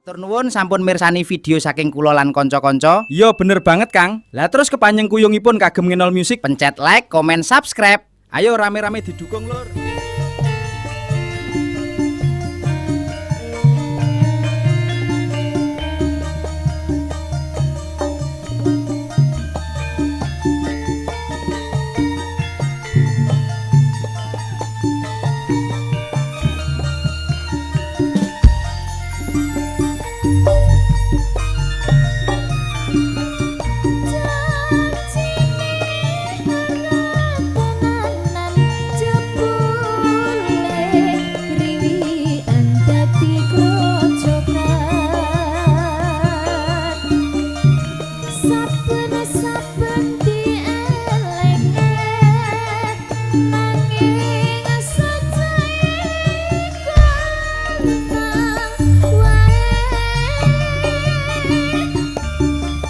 Matur nuwun sampun mirsani video saking kula lan kanca-kanca. Iya bener banget, Kang. Lah terus kepanjeng kuyungipun kagem Ngenol Music. Pencet like, komen, subscribe. Ayo rame-rame didukung, Lur.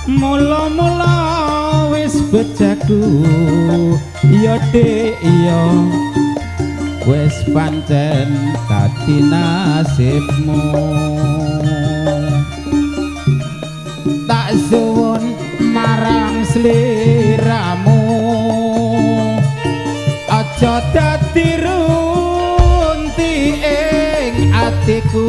Mula-mula wis bejaku ya Dik ya, wis pancen dadi nasibmu. Tak suwun marang sliramu, aja dadi runti ing atiku.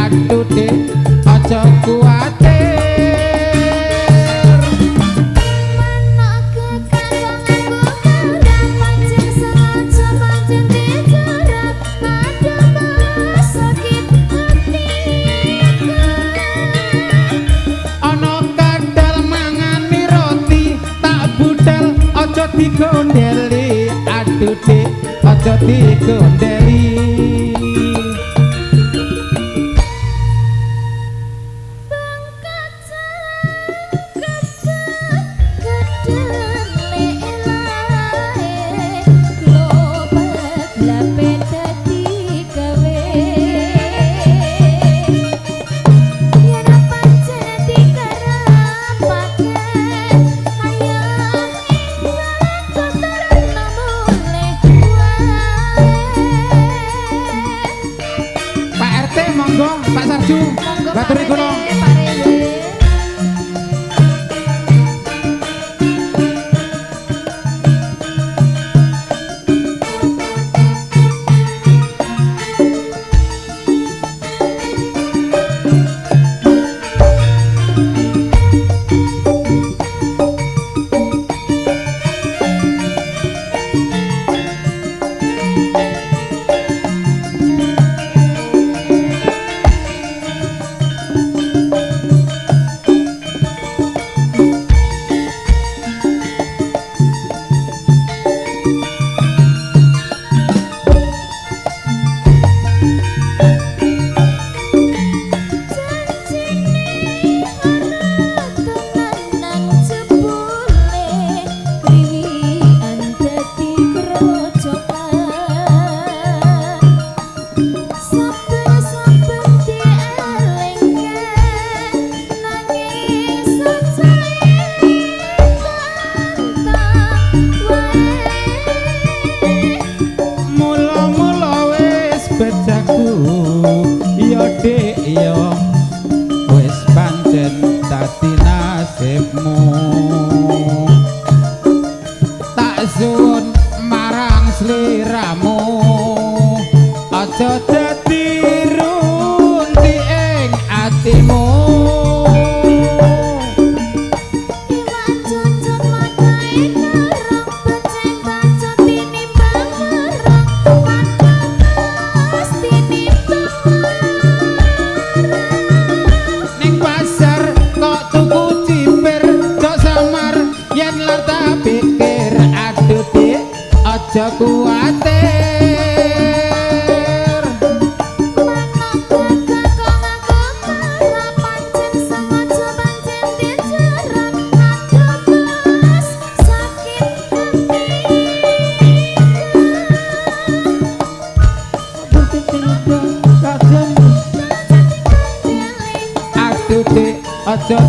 Aduh Dik aja kuwatir. Ana kadal mangani roti tak budal aja digondeli. Aduh Dik aja digondeli. Pak Sarju, baturi kula. Ya Dik ya, wis pancen dadi nasibmu. Tak suwun marang sliramu, aja dadi runti ing atimu. Aja kuwatir. Aja